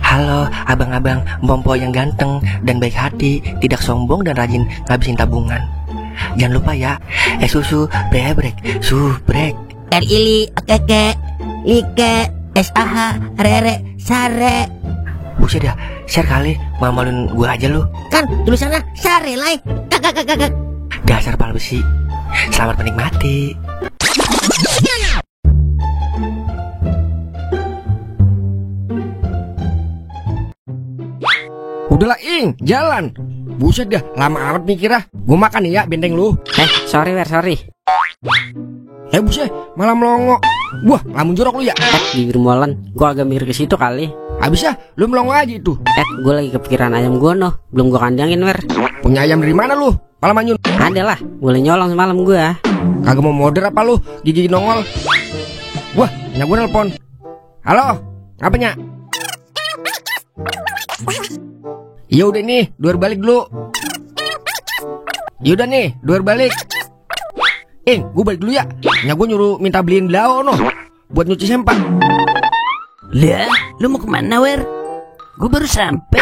Halo abang-abang Mpompo yang ganteng dan baik hati, tidak sombong dan rajin ngabisin tabungan. Jangan lupa ya, susu brebrek, subrek. Ili okeke like SAH rere sare. Buset dah, share kali, mamalin gua aja lu. Kan tulisannya sare like. Kakak. Dasar pal besi. Selamat menikmati. Udahlah Ing, jalan. Buset dah, lama amat mikirnya. Gue makan nih ya benteng lu. Sorry. Buset, malah melongo. Wah, lamun jorok lu ya. Bibir molen, gue agak mikir ke situ kali. Habisnya lu melongo aja itu. Gue lagi kepikiran ayam gue noh, belum gue kandangin wer. Punya ayam dari mana lu? Malah manyun. Ada lah, boleh nyolong semalam gue. Kagak mau modern apa lu? Gigi nongol. Wah, nya gue nelpon. Halo, ngapanya? Ya udah nih, duar balik dulu. Ya udah nih, duar balik. Gue balik dulu ya. Nya gue nyuruh minta beliin lao noh buat nyuci sempak. Lah, lu mau kemana wer? Gue baru sampai.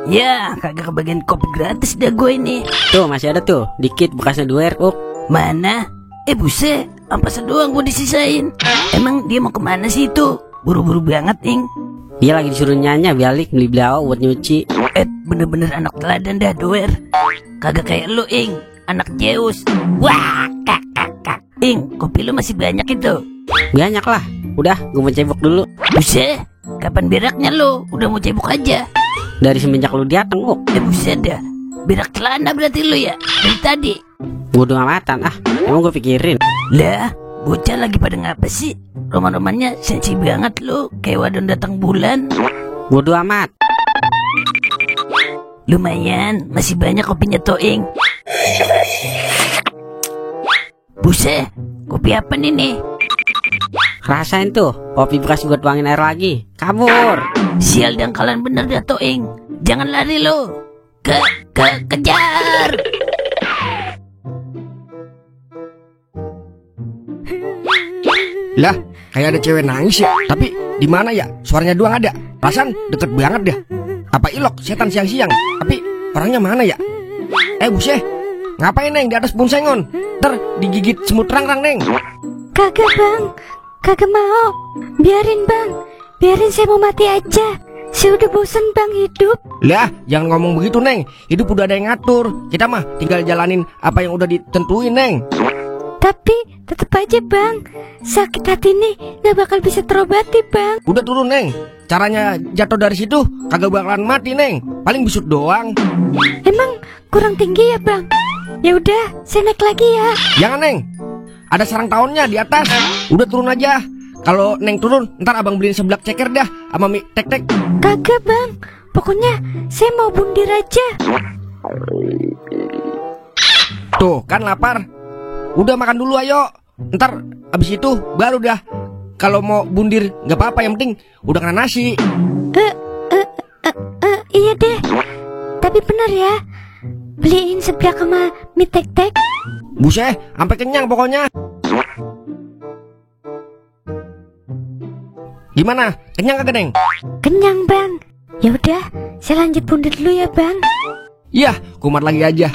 Ya, kagak kebagian kopi gratis dah gue ini. Tuh masih ada tuh, dikit bekasnya 2 RU. Mana? Buset, ampas doang gue disisain. Emang dia mau kemana sih itu? Buru-buru banget, Ing. Dia lagi disuruh nyanya balik beli blau buat nyuci. Bener-bener anak teladan dah doer. Kagak kayak lu Ing, anak Zeus. Wah, kak. Ing, kopi lu masih banyak itu. Banyak lah. Udah, gue mau cebok dulu. Buset, kapan beraknya lu? Udah mau cebok aja. Dari semenjak lu dateng, Buset dah. Berak celana berarti lu ya? Dari tadi. Bodoh amatan emang gue pikirin. Lah, bocah lagi pada ngapa sih? Roman-romannya sensi banget lu, kayak wadon datang bulan. Bodoh amat. Lumayan, masih banyak kopinya Toing. Buset, kopi apa nih? Rasain tuh, kopi bekas gue tuangin air lagi. Kabur. Sial dangkalan bener dah Toing. Jangan lari lu. Kejar. Lah, kayak ada cewek nangis ya. Tapi di mana ya? Suaranya doang ada. Perasaan deket banget dah. Apa ilok setan siang-siang? Tapi orangnya mana ya? Buset, ngapain Neng di atas bonsengon? Ntar digigit semut rang-rang Neng. Kagak bang, kagak mau. Biarin bang, biarin saya mau mati aja. Saya udah bosen bang hidup. Lah, jangan ngomong begitu Neng. Hidup udah ada yang ngatur. Kita mah tinggal jalanin apa yang udah ditentuin Neng. Tapi tetep aja bang, sakit hati nih gak bakal bisa terobati bang. Udah turun Neng. Caranya jatuh dari situ kagak bakalan mati Neng. Paling busuk doang. Emang kurang tinggi ya bang? Ya udah, saya naik lagi ya. Jangan Neng, ada sarang tahunnya di atas. Udah turun aja. Kalau Neng turun, ntar abang beliin seblak ceker dah sama mie tek-tek. Kagak bang, pokoknya saya mau bundir aja. Tuh kan lapar. Udah makan dulu ayo. Ntar abis itu baru dah. Kalau mau bundir gak apa-apa, yang penting udah kena nasi. Iya deh. Tapi bener ya, beliin seblak sama mie tek-tek. Buset, sampai kenyang pokoknya. Gimana? Kenyang kagak Neng? Kenyang bang. Ya udah, saya lanjut bundir dulu ya bang. Iya, kumat lagi aja.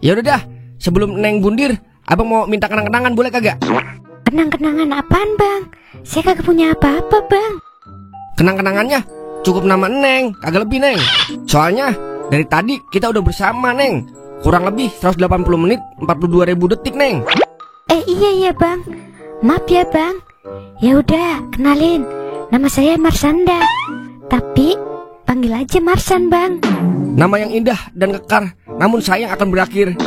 Ya udah dah. Sebelum Neng bundir, abang mau minta kenang-kenangan boleh kagak? Kenang-kenangan apaan bang? Saya kagak punya apa-apa bang. Kenang-kenangannya cukup nama Neng, kagak lebih Neng. Soalnya dari tadi kita udah bersama Neng. Kurang lebih 180 menit 42.000 detik Neng. Iya bang. Maaf ya bang. Ya udah, kenalin. Nama saya Marsanda. Tapi panggil aja Marsan bang. Nama yang indah dan kekar, namun sayang akan berakhir.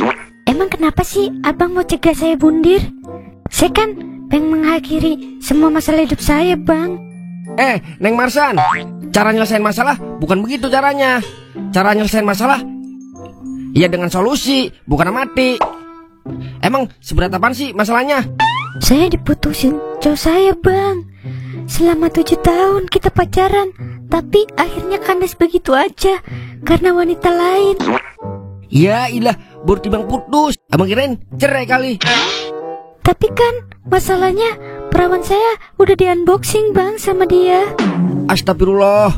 Emang kenapa sih abang mau cegah saya bundir? Saya kan pengen mengakhiri semua masalah hidup saya bang. Neng Marsan, cara nyelesain masalah bukan begitu caranya. Cara nyelesain masalah ya dengan solusi, bukan mati. Emang seberat apaan sih masalahnya? Saya diputusin cowok saya bang. Selama 7 tahun kita pacaran, tapi akhirnya kandas begitu aja karena wanita lain. Ya ilah, baru timbang putus. Abang kirain cerai kali. Tapi kan masalahnya perawan saya udah di unboxing bang sama dia. Astagfirullah.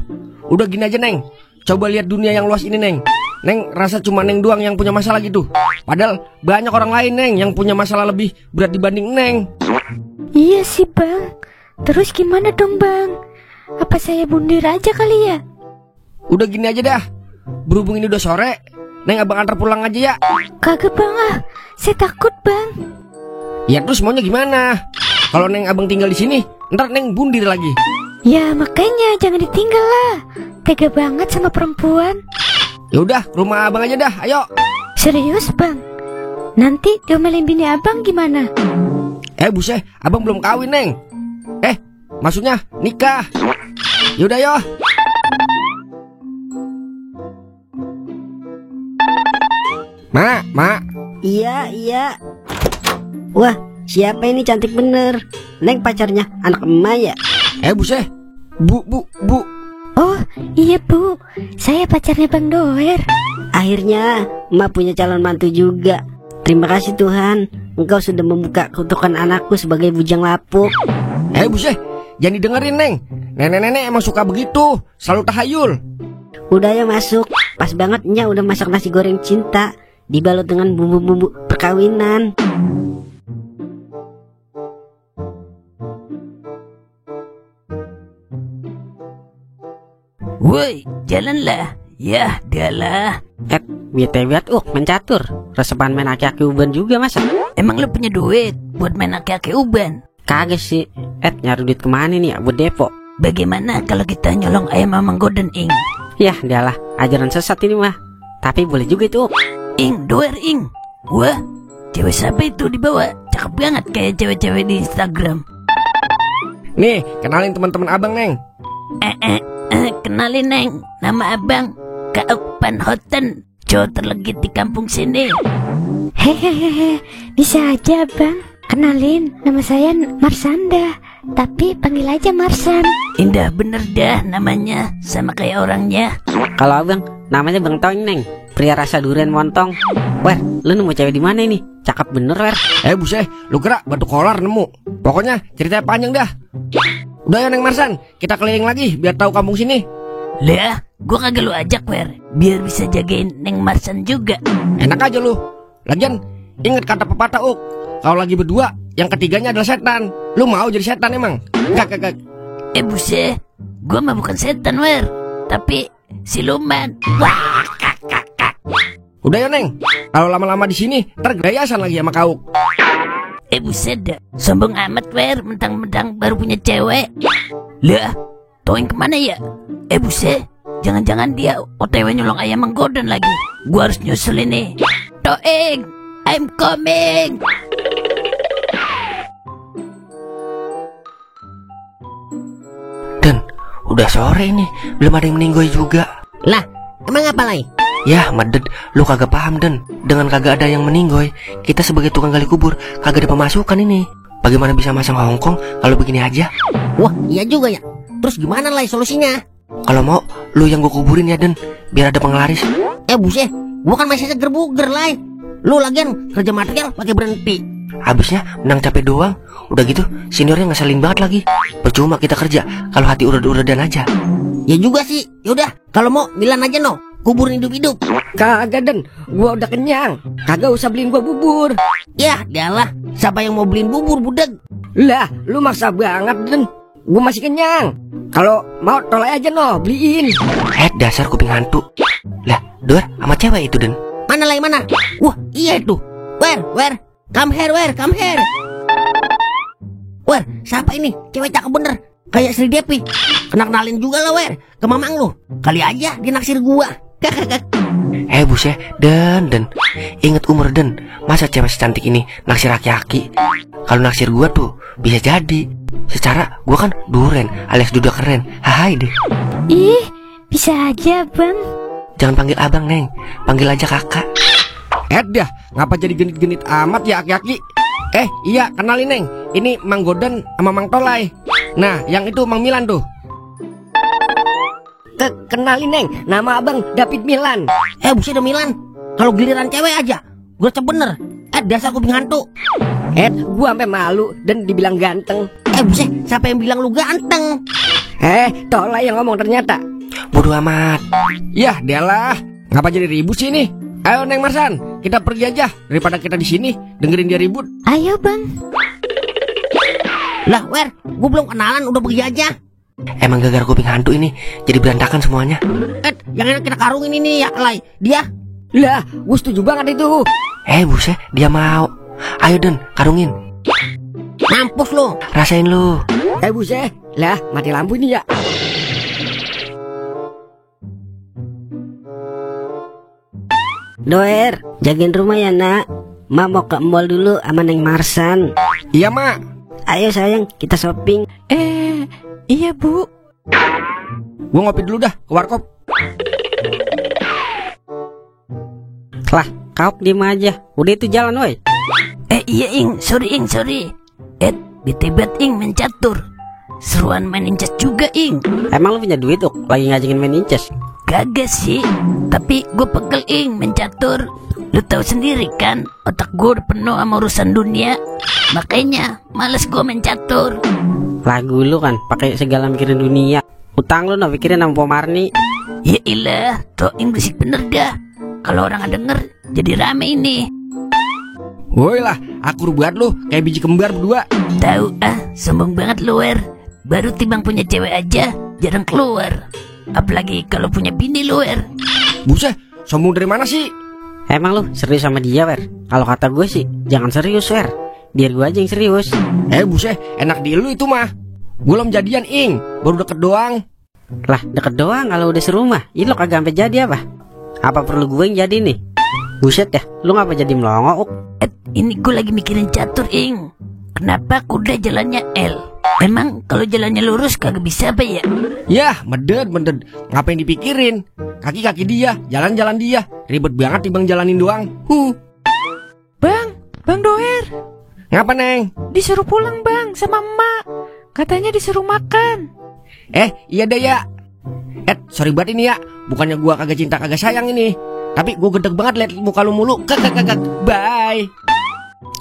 Udah gini aja, Neng. Coba lihat dunia yang luas ini, Neng. Neng rasa cuma Neng doang yang punya masalah gitu. Padahal banyak orang lain, Neng, yang punya masalah lebih berat dibanding Neng. Iya sih bang. Terus gimana dong bang? Apa saya bundir aja kali ya? Udah gini aja dah. Berhubung ini udah sore, Neng abang antar pulang aja ya. Kagak bang ah, saya takut bang. Ya terus maunya gimana? Kalau Neng abang tinggal di sini, ntar Neng bundir lagi. Ya makanya jangan ditinggal lah. Tega banget sama perempuan. Ya udah, ke rumah abang aja dah. Ayo. Serius bang? Nanti diomelin bini abang gimana? Buset, abang belum kawin, Neng. Maksudnya nikah. Yaudah yo. Mak. Iya. Wah, siapa ini cantik bener? Neng pacarnya anak emak ya? Buset. Bu. Oh iya bu, saya pacarnya Bang Doer. Akhirnya emak punya calon mantu juga. Terima kasih Tuhan, Engkau sudah membuka kutukan anakku sebagai bujang lapuk. Buset, jangan didengerin, Neng. Nenek-nenek emang suka begitu, selalu tahayul. Udah ya masuk. Pas banget Nya udah masak nasi goreng cinta dibalut dengan bumbu-bumbu perkawinan. Woi, jalanlah. Yah, dialah. Biat mencatur. Resepan main aki-aki uban juga masa? Emang lu punya duit buat main aki-aki uban? Kagak sih. Nyari duit kemana nih ya? Buat depo. Bagaimana kalau kita nyolong ayam Mamang Goden, Ing? Yah, dialah. Ajaran sesat ini mah. Tapi boleh juga itu. Ing, Doer, Ing. Wah, cewek siapa itu di bawah? Cakep banget kayak cewek-cewek di Instagram. Nih, kenalin teman-teman abang, Neng. Kenalin, Neng. Nama abang Kauk Panhoten, cowok terlegit di kampung sini. Hehehe, bisa aja bang. Kenalin, nama saya Marsanda, tapi panggil aja Marsan. Indah bener dah namanya, sama kayak orangnya. Kalau abang, namanya Bang Toing, Neng. Pria rasa durian montong. Wer, lu nemu cewek di mana ini? Cakep bener, Wer. Buset, lu kira batu kolar nemu. Pokoknya ceritanya panjang dah. Udah ya, Neng Marsan, kita keliling lagi biar tahu kampung sini. Lah, gua kagak lu ajak, Wer. Biar bisa jagain Neng Marsan juga. Enak aja lu. Lagian, inget kata pepatah, Uk. Kalau lagi berdua, yang ketiganya adalah setan. Lu mau jadi setan emang? Kagak. Buset, gua mah bukan setan, Wer. Tapi siluman. Wah, Udah ya, Neng. Kalau lama-lama di sini, ntar gerayasan lagi sama Kauk. Buset dah. Sombong amat, Wer. Mentang-mentang baru punya cewek. Lah, Toing kemana ya? Buset, jangan-jangan dia OTW nyolong ayam Mang Goden lagi. Gua harus nyusul ini. Toing, I'm coming. Dan udah sore ini, belum ada yang meninggoy juga. Lah, emang apa lagi? Yah, Meded, lu kagak paham, Den. Dengan kagak ada yang meninggoy, kita sebagai tukang gali kubur kagak ada pemasukan ini. Bagaimana bisa masang Hongkong kalau begini aja? Wah, iya juga ya. Terus gimana lah solusinya? Kalau mau, lu yang gua kuburin ya, Den, biar ada penglaris. Buset, gua kan masih seger buger lah. Lu lagian kerja material pakai berhenti. Habisnya menang capek doang. Udah gitu, seniornya ngeselin banget lagi. Percuma kita kerja kalau hati urut-urutan aja. Ya juga sih. Yaudah, kalau mau bilang aja no, kuburin hidup-hidup. Kagak, Den. Gua udah kenyang. Kagak usah beliin gua bubur. Ya, dialah. Siapa yang mau beliin bubur, budak? Lah, lu maksa banget, Den. Gua masih kenyang. Kalau mau tolak aja no, beliin. Dasar kuping hantu. Lah, Doer sama cewek itu, Den. Mana lah, mana? Wah, iya itu. Where? Come here, come here. Wer, siapa ini? Cewek cakep bener. Kayak Sri Depi. Kenalin juga lah, Wer. Ke mamang lu. Kali aja dia naksir gua. Buset, Den. Ingat umur, Den. Masa cewek secantik ini naksir aki-aki? Kalau naksir gua tuh bisa jadi. Secara gua kan duren alias duda keren. Hai deh. Ih, bisa aja bang. Jangan panggil abang, Neng. Panggil aja kakak. Dah, ngapa jadi genit-genit amat ya aki-aki? Iya, kenalin, Neng. Ini Mang Goden sama Mang Tolai. Nah, yang itu Mang Milan tuh. Kenalin, Neng. Nama abang David Milan. Buset dah Milan. Kalau giliran cewek aja gua cep bener. Dasar kuping hantu. Gua sampai malu dan dibilang ganteng. Buset, siapa yang bilang lu ganteng? Tolak yang ngomong ternyata. Bodoh amat. Yah, dialah. Ngapa jadi ribut sih ini? Ayo Neng Marsan, kita pergi aja daripada kita di sini dengerin dia ribut. Ayo bang. Lah, Wer, gue belum kenalan udah pergi aja. Emang gara-gara kuping hantu ini jadi berantakan semuanya. Yang enak kita karungin ini ya, Lai. Dia. Lah, gue setuju banget itu. Buset, dia mau. Ayo Den, karungin. Mampus lo. Rasain lu. Buset. Lah, mati lampu ini ya. Doer, jagain rumah ya nak. Mak mau ke mall dulu sama Neng Marsan. Iya, Mak. Ayo sayang, kita shopping. Iya bu. Gue ngopi dulu dah ke warkop. Lah, kau diem aja. Udah itu jalan woi. Iya Ing, sorry. Bete bet Ing main catur. Seruan main inces juga Ing. Emang lu punya duit tuh lagi ngajakin main inces? Kagak sih, tapi gue pegel Ing main catur. Lu tahu sendiri kan, otak gue udah penuh sama urusan dunia. Makanya males gue main catur. Lagu lu kan pakai segala mikirin dunia. Utang lu no pikirin sama Pomarni. Ya ilah, toh Ing berisik bener dah. Kalau orang denger jadi rame ini. Woi lah, akur buat lu kayak biji kembar berdua. Tahu sombong banget lu Wer. Baru timbang punya cewek aja jarang keluar. Apalagi kalau punya bini lu Wer. Buset, sombong dari mana sih? Emang lu serius sama dia Wer? Kalau kata gue sih jangan serius Wer. Biar gue aja yang serius. Buset, enak di lu itu mah. Belum jadian Ing, baru deket doang. Lah deket doang kalau udah serumah. Ini lo kagak sampai jadi apa? Apa perlu gue yang jadi nih? Buset ya, lu ngapa jadi melongo Uk? Ini gue lagi mikirin catur Ing. Kenapa kuda jalannya L? Emang kalau jalannya lurus kagak bisa apa ya? Yah, meded. Ngapain dipikirin? Kaki-kaki dia, jalan-jalan dia. Ribet banget timbang jalanin doang. Bang Doer. Ngapa Neng? Disuruh pulang bang sama emak. Katanya disuruh makan. Iya deh ya. Sorry banget ini ya. Bukannya gua kagak cinta kagak sayang ini. Tapi gua gedeg banget liat muka lu mulu. Kagak. Bye.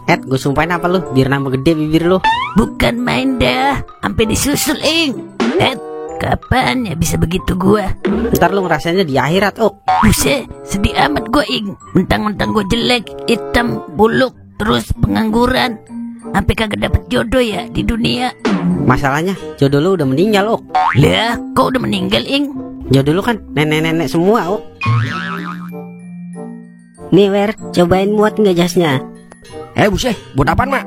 Gue sumpahin apa lu? Biar nambah gede bibir lu. Bukan main dah, sampai disusul Ing. Kapan ya bisa begitu gua? Ntar lu ngerasainnya di akhirat Uk. Buset, sedih amat gua Ing. Mentang-mentang gua jelek, hitam, buluk, terus pengangguran. Sampai kagak dapet jodoh ya di dunia. Masalahnya jodoh lu udah meninggal Uk. Lah, kok udah meninggal Ing? Jodoh lu kan nenek-nenek semua Uk. Nih Wer, cobain muat nggak jasnya? Buset, buat apaan Mak?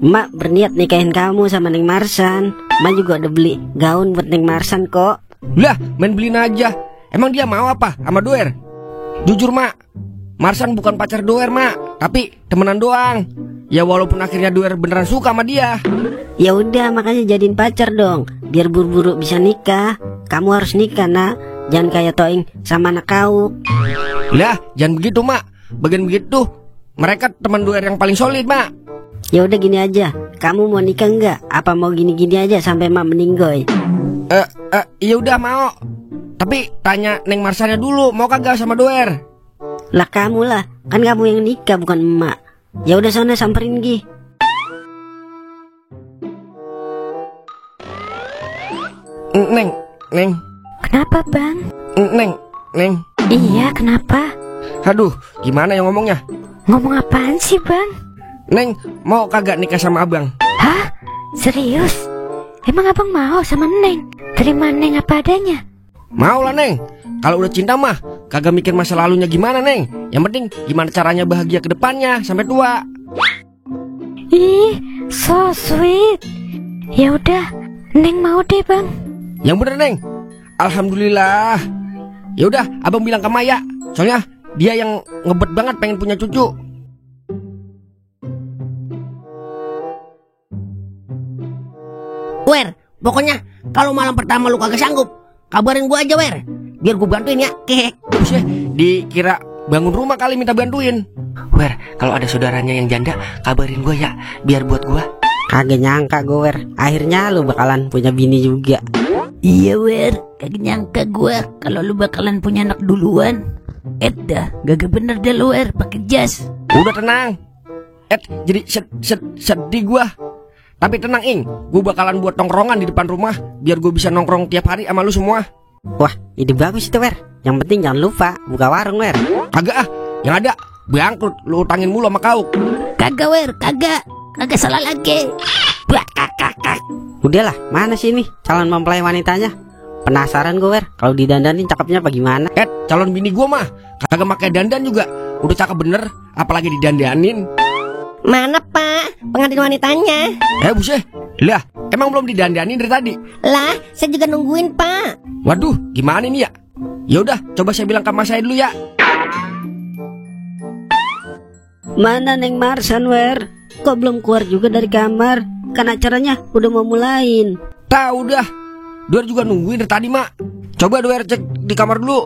Mak berniat nikahin kamu sama Neng Marsan. Mak juga udah beli gaun buat Neng Marsan kok. Lah, main beliin aja. Emang dia mau apa sama Doer? Jujur Mak, Marsan bukan pacar Doer Mak, tapi temenan doang. Ya walaupun akhirnya Doer beneran suka sama dia. Ya udah makanya jadiin pacar dong, biar buru-buru bisa nikah. Kamu harus nikah nak, jangan kayak Toing sama anak kau. Lah, jangan begitu Mak. Bagian begitu mereka teman Doer yang paling solid Mak. Ya udah gini aja, kamu mau nikah nggak? Apa mau gini-gini aja sampai Mak meninggoy? Ya udah mau. Tapi tanya Neng Marsannya dulu, mau kagak sama Doer? Lah kamu lah, kan kamu yang nikah bukan emak. Ya udah sana samperin Gi. Neng. Kenapa bang? Neng. Iya kenapa? Aduh, gimana yang ngomongnya? Ngomong apaan sih bang? Neng, mau kagak nikah sama abang? Hah? Serius? Emang abang mau sama Neng? Terima Neng apa adanya? Mau lah Neng. Kalau udah cinta mah kagak mikir masa lalunya gimana Neng. Yang penting gimana caranya bahagia ke depannya sampai tua. Ih, so sweet. Ya udah, Neng mau deh bang. Yang bener Neng. Alhamdulillah. Ya udah, abang bilang ke Maya. Soalnya dia yang ngebet banget pengen punya cucu. Wer, pokoknya kalau malam pertama lu kagak sanggup, kabarin gua aja Wer. Biar gua bantuin ya. Kek. Buset, dikira bangun rumah kali minta bantuin. Wer, kalau ada saudaranya yang janda, kabarin gue ya, biar buat gue. Kagak nyangka gue Wer, akhirnya lu bakalan punya bini juga. Iya Wer, kagak nyangka gue kalau lu bakalan punya anak duluan. Dah, gagak bener deh lu Wer, pakai jas. Udah tenang. Jadi sedih gua. Tapi tenang Ing, gue bakalan buat nongkrongan di depan rumah biar gue bisa nongkrong tiap hari sama lu semua. Wah, ide bagus itu, Wer. Yang penting jangan lupa buka warung, Wer. Kagak ah, yang ada bangkrut lu utangin mulu sama kau. Kagak wer, kagak salah lagi. Buat kakak. Udahlah, mana sih ini calon mempelai wanitanya? Penasaran gue, Wer. Kalau didandanin cakepnya bagaimana? Calon bini gue mah kagak pakai dandan juga udah cakep bener, apalagi didandanin. Mana Pak pengantin wanitanya? Buset, lah emang belum didandanin dari tadi? Lah, saya juga nungguin Pak. Waduh, gimana ini ya? Yaudah, coba saya bilang ke mas saya dulu ya. Mana Neng Marsan, Wer? Kok belum keluar juga dari kamar? Kan acaranya udah mau mulain. Tahu dah, Duer juga nungguin dari tadi mak. Coba Duer cek di kamar dulu.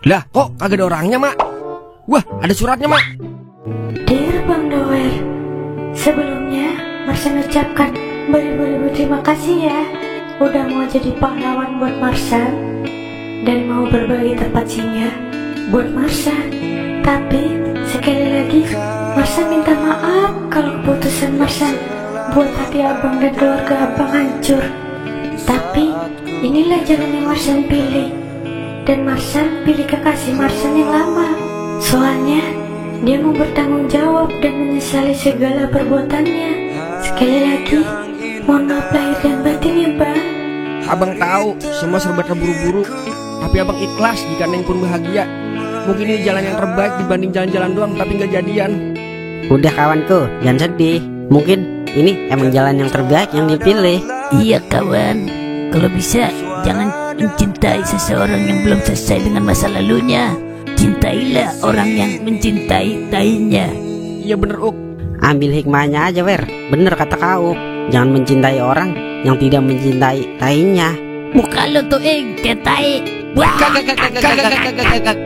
Lah, kok kagak ada orangnya mak? Wah, ada suratnya mak. Dear Bang Doer, sebelumnya Marsan ucapkan beribu-ribu terima kasih ya udah mau jadi pahlawan buat Marsan dan mau berbagi tempat singgah buat Marsan. Tapi sekali lagi Marsan minta maaf kalau keputusan Marsan buat hati abang dan keluarga abang hancur. Tapi inilah jalan yang Marsan pilih, dan Marsan pilih kekasih Marsan yang lama. Soalnya dia mau bertanggung jawab dan menyesali segala perbuatannya. Sekali lagi mohon maaf lahir dan batin ya Bang. Abang tahu semua serba terburu-buru, tapi abang ikhlas jika Neng pun bahagia. Mungkin ini jalan yang terbaik dibanding jalan-jalan doang tapi nggak jadian. Udah kawanku, jangan sedih. Mungkin ini emang jalan yang terbaik yang dipilih. Iya kawan, kalau bisa jangan mencintai seseorang yang belum selesai dengan masa lalunya. Cintailah orang yang mencintai tainya. Iya bener Uk. Ambil hikmahnya aja, Wer. Bener kata kau. Jangan mencintai orang yang tidak mencintai tainya. Muka lo tuh kayak tai. Wah, Kagak.